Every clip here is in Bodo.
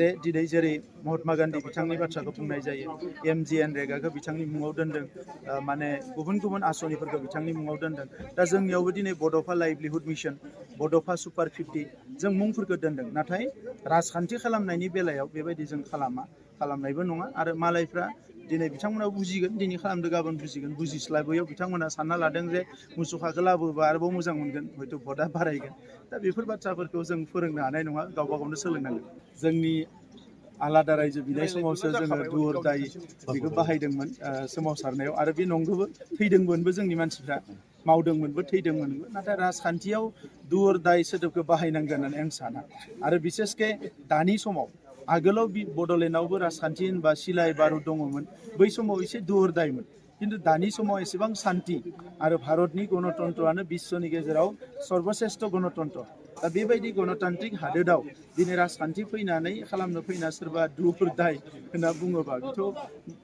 जे दिनै जेरै महात्मा गान्धी बिथांनि बाथ्राखौ बुंनाय जायो MGNरेगाखौ बिथांनि मुङाव दोनदों माने गुबुन गुबुन आसनिफोरखौ बिथांनि मुङाव दोनदों दा जोंनियावबो दिनै बड'फा लाइभलिहुड मिशन बड'फा सुपार 50 जों मुंफोरखौ दोनदों नाथाय राजखान्थि खालामनायनि बेलायाव बेबायदि जों खालामनायबो नङा आरो मालायफ्रा दिनै बिथांमोना बुजिगोन दिनै खालामदों गाबोन बुजिगोन बुजिस्लाबैयाव बिथांमोना सानना लादों जे मुसुखाखौ लाबोबा आरोबाव मोजां मोनगोन हयथ' भटआ बारायगोन दा बेफोर बाथ्राफोरखौ जों फोरोंनो हानाय नङा गावबा गावनो सोलोंनांगोन जोंनि आलादा रायजो बिनाय समावसो जोङो दुवर दाय बेखौ बाहायदोंमोन सोमावसारनायाव आरो बे नंगौबो थैदोंमोनबो जोंनि मानसिफ्रा मावदोंमोनबो थैदोंमोनबो नाथाय राजखान्थियाव दुवर दाय सोदोबखौ बाहायनांगोन होननानै आं साना आरो बिसेसके दानि समाव आगोलाव बड'लेण्डआवबो राजखान्थि होनबा सिलाय बारुद दङमोन बै समाव एसे दुवर दायमोन किन्तु दानि समाव एसेबां शान्ति आरो भारतनि गणतन्त्रआनो विश्वनि गेजेराव सर्बश्रेष्ठ गणतन्त्र दा बेबायदि गणतान्त्रिक हादोराव दिनै राजखान्थि फैनानै खालामनो फैना सोरबा दुवर दाय होनना बुङोबा बेथ'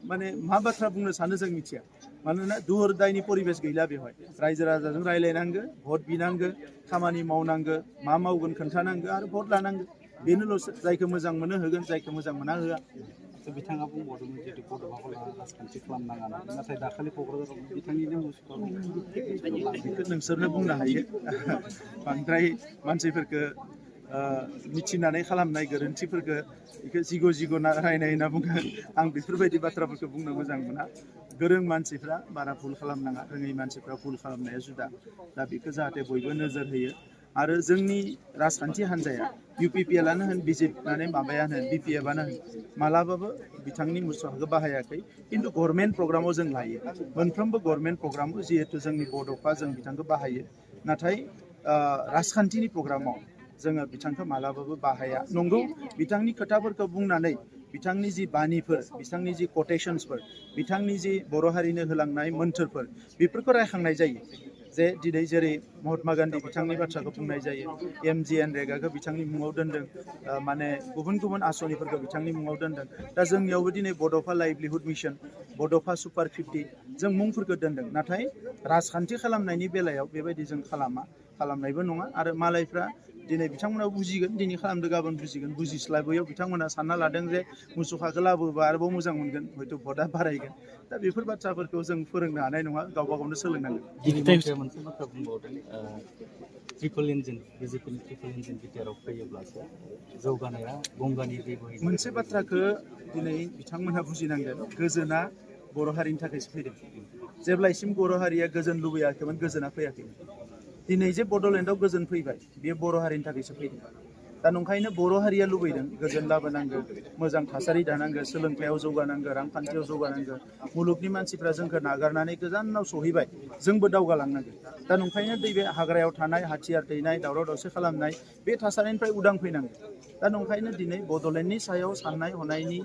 माने मा बाथ्रा बुंनो सानो जों मिथिया मानोना दुवर दायनि परिबेस गैला बेवहाय रायजो राजाजों रायलायनांगो भट बिनांगो खामानि मावनांगो मा मावगोन खोन्थानांगो आरो भट लानांगो बेनोल'सो जायखौ मोजां मोनो होगोन जायखौ मोजां मोना होआ बिथाङा बुंबावदोंमोन जितु बड'फाखौ लानानै राजखान्थि खालामनाङा नाथाय दाखालि क'क्राझाराव बिथांनिनो बेखौ नोंसोरनो बुंनो हायो बांद्राय मानसिफोरखौ मिथिनानै खालामनाय गोरोन्थिफोरखौ बेखौ जिग' जिग' रायनाय होनना बुङो आं बेफोरबायदि बाथ्राफोरखौ बुंनो मोजां मोना गोरों मानसिफ्रा बारा भुल खालामनाङा रोङै मानसिफ्रा भुल खालामनाया जुदा दा बेखौ जाहाथे बयबो नोजोर होयो आरो जोंनि राजखान्थि हान्जाया UPPLआनो होन BJP माबायानो होन BPFआनो होन मालाबाबो बिथांनि मुसुखाखौ बाहायाखै किन्तु गभर्नमेन्ट प्रग्रामाव जों लायो मोनफ्रोमबो गभर्नमेन्ट प्रग्रामाव जिहेतु जोंनि बड'फा जों बिथांखौ बाहायो नाथाय राजखान्थिनि प्रग्रामाव जोङो बिथांखौ मालाबाबो बाहाया नंगौ बिथांनि खोथाफोरखौ बुंनानै बिथांनि जि बानिफोर बिथांनि जि कटेसन्सफोर बिथांनि जि बर' हारिनो होलांनाय मोन्थोरफोर बेफोरखौ रायखांनाय जायो जे दिनै जेरै महात्मा गान्धी बिथांनि बाथ्राखौ बुंनाय जायो MGNरेगाखौ बिथांनि मुङाव दोनदों माने गुबुन गुबुन आसनिफोरखौ बिथांनि मुङाव दोनदों दा जोंनियावबो दिनै बड'फा लाइभलिहुड मिशन बड'फा सुपार 50 जों मुंफोरखौ दोनदों नाथाय राजखान्थि खालामनायनि बेलायाव बेबायदि जों खालामनायबो नङा आरो मालायफ्रा दिनै बिथांमोना बुजिगोन दिनै खालामदों गाबोन बुजिगोन बुजिस्लाबैयाव बिथांमोना सानना लादों जे मुसुखाखौ लाबोबा आरोबाव मोजां मोनगोन हयथ' भटआ बारायगोन दा बेफोर बाथ्राफोरखौ जों फोरोंनो हानाय नङा गावबा गावनो सोलोंनांगोन मोनसे बाथ्रा बुंबावदों ट्रिपल इन्जिन BJPनि ट्रिपल इन्जिन बिटिआरआव फैयोब्लासो जौगानाया गंगानि दै बोहैनाय मोनसे बाथ्राखौ दिनै बिथांमोनहा बुजिनांगोन गोजोना बर' हारिनि थाखायसो फैदों जेब्लासिम बर' हारिया गोजोन लुबैयाखैमोन गोजोना फैयाखैमोन दिनै जे बड'लेण्डआव गोजोन फैबाय बेयो बर' हारिनि थाखायसो फैदों दा नंखायनो बर' हारिया लुबैदों गोजोन लाबोनांगौ मोजां थासारि दानांगौ सोलोंथायाव जौगानांगौ रांखान्थियाव जौगानांगौ मुलुगनि मानसिफ्रा जोंखौ नागारनानै गोजानाव सहैबाय जोंबो दावगालांनांगौ दा नंखायनो बे हाग्रायाव थानाय हाथियार दैनाय दावराव दावसि खालामनाय बे थासारिनिफ्राय उदां फैनांगौ दा नंखायनो दिनै बड'लेण्डनि सायाव साननाय हनायनि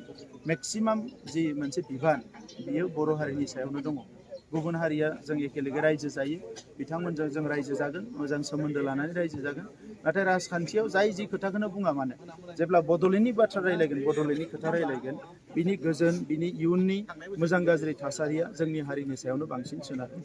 मेक्सिमाम जि मोनसे बिबान बियो बर' हारिनि सायावनो दङ गुबुन हारिया जों एखेलेगे रायजो जायो बिथांमोनजों जों रायजो जागोन मोजां सोमोन्दो लानानै रायजो जागोन नाथाय राजखान्थियाव जाय जि खोथाखौनो बुङा मानो जेब्ला बड'लेण्डनि बाथ्रा रायलायगोन बड'लेण्डनि खोथा रायलायगोन बिनि गोजोन बिनि इयुननि मोजां गाज्रि थासारिया जोंनि हारिनि सायावनो बांसिन सोनारो